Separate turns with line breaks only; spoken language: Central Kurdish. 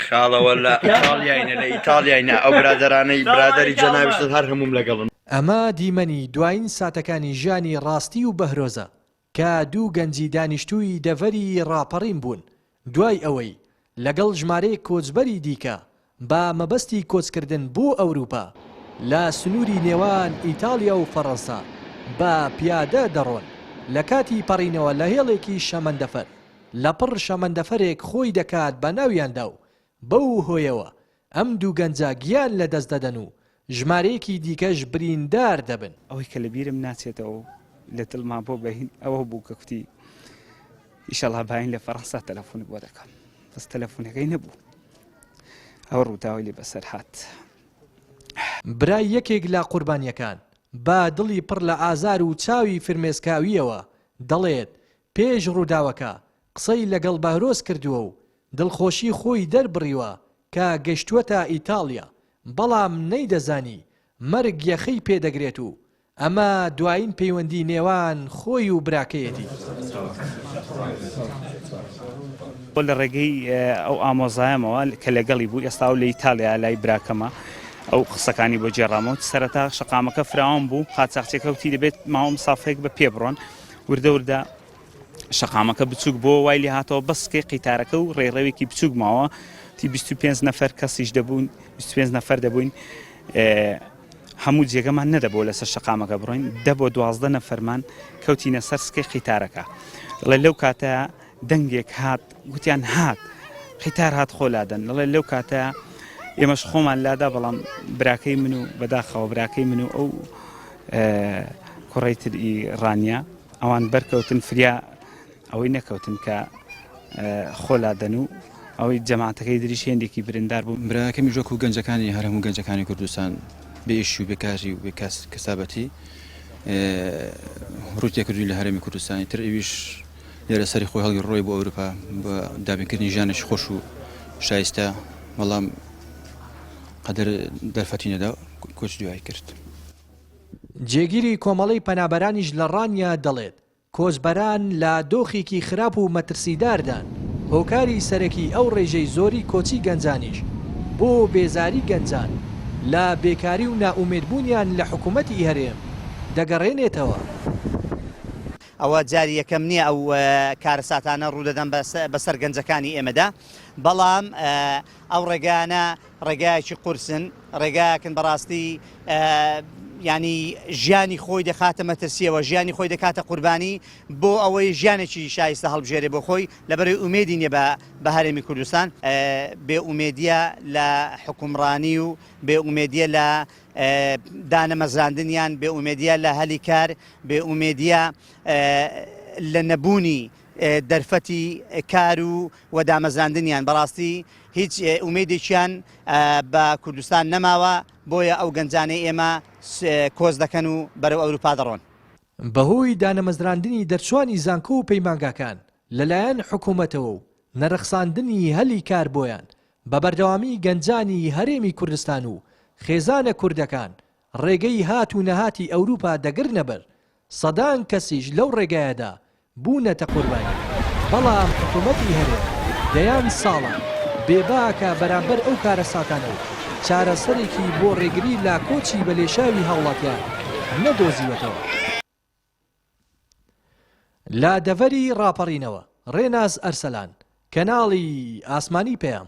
خاڵە وەلا ئیتاڵیاینە لە ئیتاڵیاینە ئەو برادەرانەی برادەری جەنابیشتت هەر هەمووم لەگەڵن.
ئەمە دیمەنی دوایین ساتەکانی ژیانی ڕاستی و بەهرۆزە کە دوو گەنجی دانیشتووی دەڤەری ڕاپەڕین بوون دوای ئەوەی لەگەڵ ژمارەیەک کۆچبەری دیکە بە مەبەستی کۆچکردن بۆ ئەوروپا لە سنووری نێوان ئیتاڵیا و فەڕەنسا بە پیادە دەڕۆن لە کاتی پەڕینەوە لە هێڵێکی شەمەندەفەر لەپڕ شەمەندەفەرێک خۆی دەکات بە ناویاندا و بەو هۆیەوە ئەم دوو گەنجە گیان لەدەست دەدەن و ژمارەیەکی دیکەش بریندار دەبن.
ئەوەی کە لە بیرم ناچێتەوە و لە دڵما بۆ بەین ئەوە بوو کە کوتی ئیشەڵا باین لە فەڕەنسا تەلەفۆنت بۆ دەکەم بەس تەلەفۆنەکەی نەبوو ئەو ڕووداوی لێ بەسەر هات.
برای یەکێک لە قوربانییەکان بە دڵی پڕ لە ئازار و چاوی فرمێسکاوییەوە دەڵێت، پێش ڕووداوەکە قسەی لەگەڵ بەهرۆز کردووە و دڵخۆشی خۆی دەربڕیوە کە گەشتووەتە ئیتاڵیا، بەڵام نەیدەزانی مەرگ یەخەی پێدەگرێت و ئەمە دوایین پەیوەندی نێوان خۆی و براکەیەتی.
لە ڕێگەی ئەو ئامۆزایەمەوە کە لەگەڵی بوو، ئێستا ئەو لە ئیتاڵیا لای براکەمە، ئەو قسەکانی بۆ گێڕامەوە. سەرەتا شەقامەکە فراوان بوو، قاچاخچیەکە وتی دەبێت ماوە مسافەیەک بە پێ بڕۆن. وردە وردە شەقامەکە بچووک بۆ وای لێ هاتەوە بەس سکەی قیتارەکە و ڕێڕەوێکی بچووک ماوە تی 25 نەفەر کەسیش دەبوون 25 نەفەر دەبووین هەموو جێگەمان نەدەبوو لەسەر شەقامەکە بڕۆین دە بۆ دوازدە نەفەرمان کەوتینە سەر سکەی قیتارەکە دەڵێ لەو کاتە دەنگێک هات گوتیان هات قیتار هات خۆ لادەن دەڵێ لەو کاتە ئێمەش خۆمان لادا بەڵام براکەی من و بەداخەوە براکەی من و ئەو کوڕەی تر ئی ڕانیە ئەوان بەرکەوتن فریا ئەوەی نەکەوتن کە خۆ لادەن و ئەوەی جەماعەتەکەی دریش هێندێکی بریندار بوو.
براکەمیش وەکو گەنجەکانی هەر هەموو گەنجەکانی کوردستان بێ ئیش و بێکاری و بێ کەسابەتی ڕووی تێکردووین لە هەرێمی کوردستانی تر ئەویش لێرە سەری خۆی هەڵگرت ڕۆی بۆ ئەوروپا بە دابینکردنی ژیانێکی خۆش و شایستە بەڵام قەدەر دەرفەتی نەدا کۆچ دوایی کرد.
جێگیری کۆمەڵەی پەنابەرانیش لە ڕانیە دەڵێت، کۆچبەران لە دۆخێکی خراپ و مەترسیداردان، هۆکاری سەرەکی ئەو ڕێژەی زۆری کۆچی گەنجانیش بۆ بێزاری گەنجان لە بێکاری و نائومێدبوونیان لە حکومەتی هەرێم دەگەڕێنێتەوە.
ئەوە جاری یەکەم نییە ئەو کارەساتانە ڕوودەدەن بەسەر گەنجەکانی ئێمەدا، بەڵام ئەو ڕێگایانە ڕێگایەکی قورسن، ڕێگایەکن بەڕاستی ینی ژیانی خۆی دەخاتە مەترسیەوە، ژیانی خۆی دەکاتە قوربانی بۆ ئەوەی ژیانێکی شایستە هەڵبژێرێ بۆ خۆی، لەبەرەی ئومێدی نییە بە هەرێمی کوردستان، بێ ئومێدیە لە حکومڕانی و بێ ئومێدیە لە دانەمەزراندنیان، بێ ئومێدیە لە هەلی کار، بێ ئومێدیە لە نەبوونی دەرفەتی کار و و دامەزراندنیان، بەڕاستی هیچ ئومێدێکیان بە کوردستان نەماوە، بۆیە ئەو گەنجانەی ئێمە کۆچ دەکەن و بەرەو ئەوروپا دەڕۆن.
بەهۆی دانەمەزراندنی دەرچوانی زانکۆ و پەیمانگاکان لەلایەن حکومەتەوە و نەرەخساندنی هەلی کار بۆیان، بە بەردەوامی گەنجانی هەرێمی کوردستان و خێزانە کوردەکان ڕێگەی هات و نەهاتی ئەوروپا دەگرنەبەر، سەدان کەسیش لەو ڕێگایەدا بوونەتە قوربانی، بەڵام حکومەتی هەرێم دەیان ساڵە بێباکە بەرامبەر ئەو کارەساتانە و چارەسەرێکی بۆ ڕێگری لە کۆچی بە لێشاوی هاوڵاتیان نەدۆزیوەتەوە. لە دەڤەری ڕاپەڕینەوە، ڕێناس ئەرسەلان، کەناڵی ئاسمانی پەیام.